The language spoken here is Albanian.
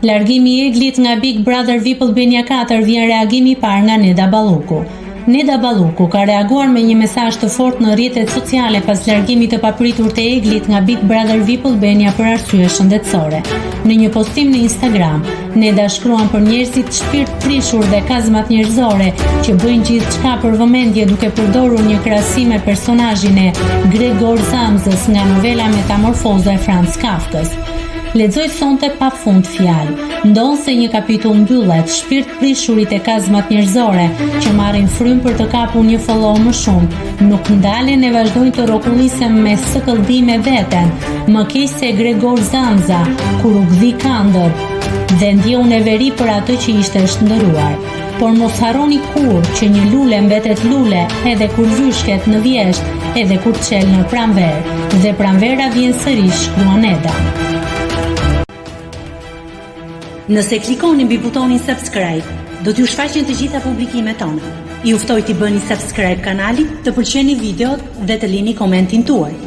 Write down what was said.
Largimi i Eglit nga Big Brother VIP Albania 4 vjen reagimi i parë nga Neda Balluku. Neda Balluku ka reaguar me një mesazh të fortë në rrjetet sociale pas largimit të papritur të Eglit nga Big Brother VIP Albania për arsye shëndetësore. Në një postim në Instagram, Neda shkruan për njerëzit shpirtprishur dhe kazmat njerëzore që bëjnë gjithçka për vëmendje duke përdorur një krahasim me personazhin e Gregor Zamzës nga novela Metamorfoza e Franz Kafkës. Lexoj sonte pa fund fjalë. Ndonëse një kapitull mbyllet, shpirtprishurit e kazmat njerëzore që marrin frymë për të kapur një follow më shumë, nuk ndalen e vazhdojnë të rrokullisen me sëkëlldime veten, më keq se Gregor Zamza, kur u gdhi kandër dhe ndjeu neveri për atë që ishte shndërruar. Por mos harroni kurrë që një lule mbetet lule edhe kur vyshket në vjeshtë, edhe kur çel në pranverë. Dhe pranvera vjen sërish, shkruan Neda. Nëse klikoni mbi butonin subscribe, do t'ju shfaqen të gjitha publikimet tona. Ju ftoj t'i bëni subscribe kanalit, të pëlqeni videot dhe të lini komentin tuaj.